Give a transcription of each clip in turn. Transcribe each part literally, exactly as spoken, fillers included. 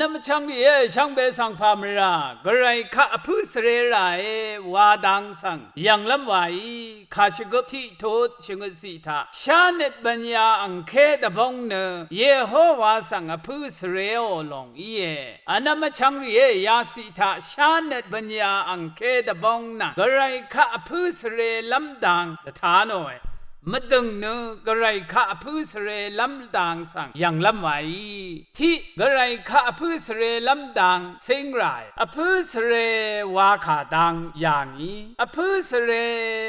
Mvchvng rìé, shvngbe svng pà mvrà, Gvray kaq vpǿ svre ràe wa dang svng yv̀nglv́m wàí, kà shvgøp tiqtut shvngøt ciq taq shánøt bvnya angké dvbóng nø Yehowa svng vpǿ svreò lòng íe. Vnvm vchvng rìé, yaciq taq shánøt bvnya angké dvbóng nvng Gvray kaq vpǿ svrelv́m dang dvta nòe. Mvdø̀ng nø Gvray kaq vpǿ svrelv́m dang svng yv̀nglv́m wàí. Tiq, Gvray kaq vpǿ svrelv́m dang cíng ràe. Vpǿ svre wakà dang yà ngì. Vpǿ svre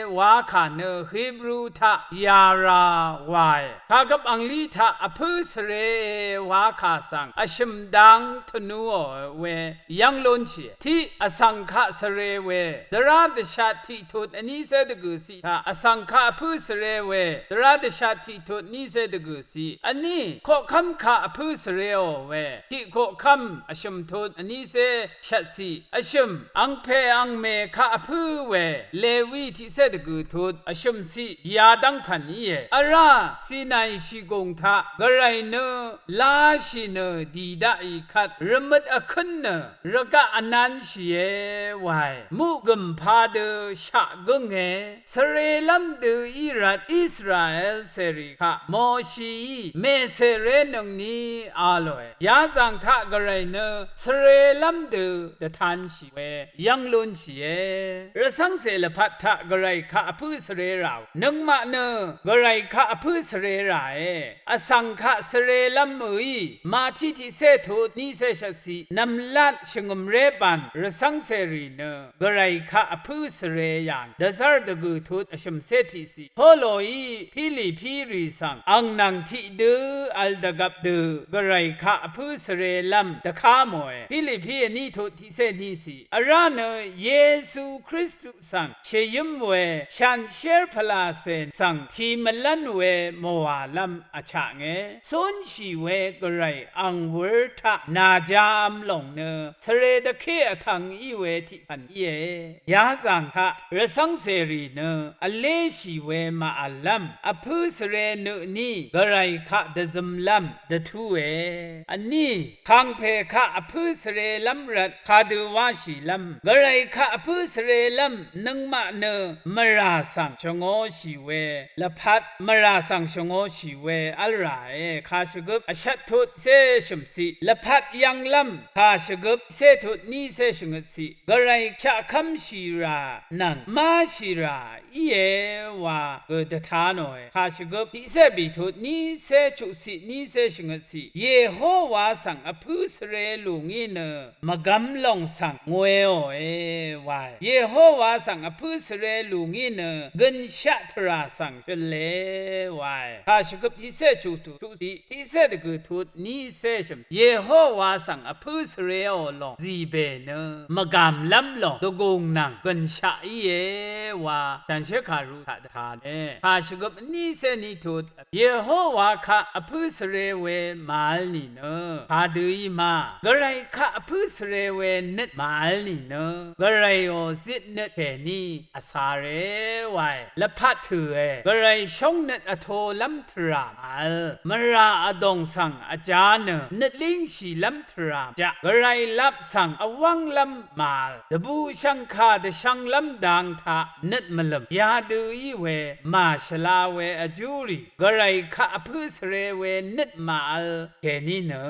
wakà nø Hebru taq yàrà wàe. Kàgvp angli taq vpǿ svre wakà svng vshø̀m dang tvnuò we yv́ng lúnshìe. Tiq, vsvng kaq svre we dvrá dvshat tiqtut vnícé dvgø̀ciq taq vsvng kaq vpǿ svre we dvrá dvshat tiqtut vnícé dvgø̀ciq. Vní, koqkv́m kaq vpǿ svreò we tiq koqkv́m vshø̀m tut vnícé shvtciq. Vshø̀m, angpè angmè kaq vpǿ we Lewi tiqcé dvgø̀ tut vshø̀m ciq yadv́ng pv̀n íe. Vrá Sinai shìgùng taq Gvray nø láshì nø dì daqì kvt rvmøt vkǿn nø rvgaq vnanshìe wae. Muqgø̀m padø shaq gǿnge. Svrelv́m dø í rvt Israel cèrì kaq Moshií mèsèrénøngní a lòe. Yazàng taq Gvray nø svrelv́m dø dvtanshì we yv́ng lúnshìe. Rvcv́ngcè lvpat taq Gvray kaq vpǿ svre ràò. Nøngmaq nø Gvray kaq vpǿ svre ràe. Vsvng kaq svrelv́m ø̀í, Mati tiqcé tut vnícé shvtciq, nv̀mlat shvngø̀mré bàn rvcv́ngcèrì nø Gvray kaq vpǿ svre yàng, dvzv́r dvgø̀ tut vshø̀mcé tiqciq. Poloí Pilipirì svng ang nvng tiqdø vl dvgvp dø Gvray kaq vpǿ svrelv́m dvká mòe. Pilipi vní tut tiqcé vníciq. Vrá nø Yesu Kristu svng shvyǿm we shanshér pvlàcè svng tì mvlv́n we mòwàlv́m vchaknge. Cúnshì we Gvray ang wur taq nàjav̄m lòng nø svre dvké vtvng í we tiq pv̀n íe. Yazàng kaq rvcv́ngcèrì nø vléshì we màv̀llv́m vpǿ svre nø tní Gvray kaq dvzømlv́m dvtúe. Vní, kàngpè kaq vpǿ svrelv́m rvt kadø wáshìlv́m, Gvray kaq vpǿ svrelv́m nøngmaq nø mvrà svng shvngōshì we lvpat, mvrà svng shvngōshì we v́l ràe. Kàshvgøp vshvt tut cé shø̀mciq, lvpat yv̄nglv́m kàshvgøp cé tut ní cé shvngøtciq, Gvray shaqkv́mshì rà nvng máshì rà íe wa gø dvta nòe. Kàshvgøp tiqcé bìtut ní cé chuqciq ní cé shvngøtciq, Yehowa svng vpǿ svre lù ngí nø mvgvm lòng svng ngòeòe wae. Yehowa svng vpǿ svre lù ngí nø gønshaq tvrà svng shøle wae. Kàshvgøp tiqcé chuqtut chuqciq tiqcé dvgø̀ tut ní cé shø̀m, Yehowa svng vpǿ svreò lòng zìbè nø mvgàmlv́m lòng dvgùng nvng gø̀nshaq íe wa shànshér kàru taq dvtane. Kàshvgøp ní cé ní tut, Yehowa kaq vpǿ svre we màvl nìnø kadø í ma, Gvray kaq vpǿ svre we nøt màvl nìnø Gvrayò zitnøt kèní vcare wae. Lvpat tø̀e, Gvray shóngnøt vtolv́m tvrà màvl, mvrà vdòng svng vjā nø nøt língshìlv́m tvrà jaq, Gvray lap svng vwv́nglv́m màvl, dvbù shvngkà dvshvnglv́m dang taq nøt mvlø̀m yadø í we màshvla we vjúrì, Gvray kaq vpǿ svre we nøt màvl kèní nø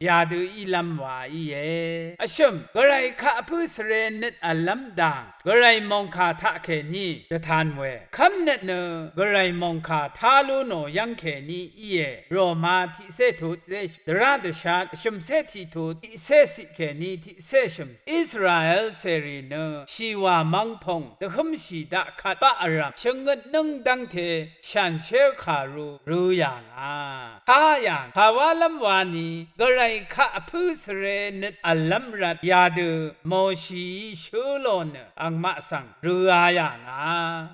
yadø ílv́m wa íe. Vshø̀m, Gvray kaq vpǿ svre nøt v̀llv́m dang Gvray mòngkà taqkèní dvtan we, kv́mnøt nø Gvray mòngkà tá lú nò yv́ng kèní íe. Roma tiqcé tut dvrá dvshat shø̀mcé tiqtut tiqcé ciq kèní tiqcé shø̀m, Israel cèrì nø shìwà mvngpòng dvhǿmshì daq kvt baq vrv̀m shvngøt nǿng dv́ngte shànshér kàru rø yà ngà. Há yà ngà, kàwálv́m wani Gvray kaq vpǿ svre nøt v̀llv́m rvt yadø Moshií shǿ lò nø angmaq svng røa yà ngà.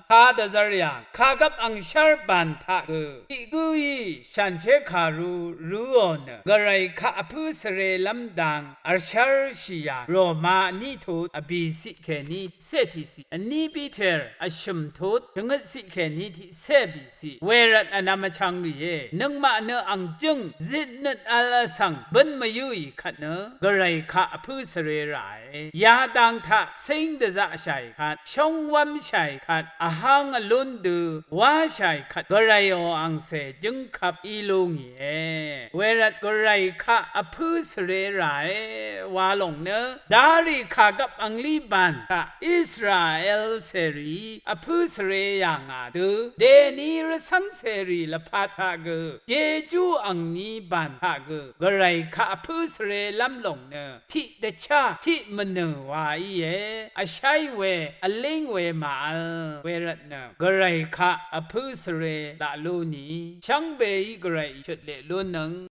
Kadvzvr yà ngà, kàgvp angshv́r bàn taq gø tiq gǿí shànshér kàru røò nø Gvray kaq vpǿ svrelv́m dang vshv́rshì yà ngà. Roma vní tut vbìciq kèní tiqcé tiqciq, vní Piter vshø̀m tut shvngøtciq kèní tiq cé bìciq wervt vnvm vchvng rìé. Nøngmaq nø ang jǿng zitnøt v̄l vsvng bǿn mvyǿì kvt nø Gvray kaq vpǿ svre ràe. Yadang taq cíng dvzaqshàì kvt, shóng wv́mshàì kvt, vháng vlún dø wáshàì kvt, Gvrayò angcè jǿngkvp í lú ngìe. Wervt Gvray kaq vpǿ svre ràe wa lòng nø, darì kàgvp anglí bàn taq Israel cèrìí vpǿ svre yà ngà dø, dèni rvcv́ng cèrì lvpat taq gø, jejú angni bàn taq gø, Gvray kaq vpǿ svrelv́m lòng nø, tiq dvchá, tiq mvnø̀ wa íe, vsháí we, vlíng we màvl, wervtnø, Gvray kaq vpǿ svre laq lú ni, shvngbeí Gvray chøt leq lúnnøng,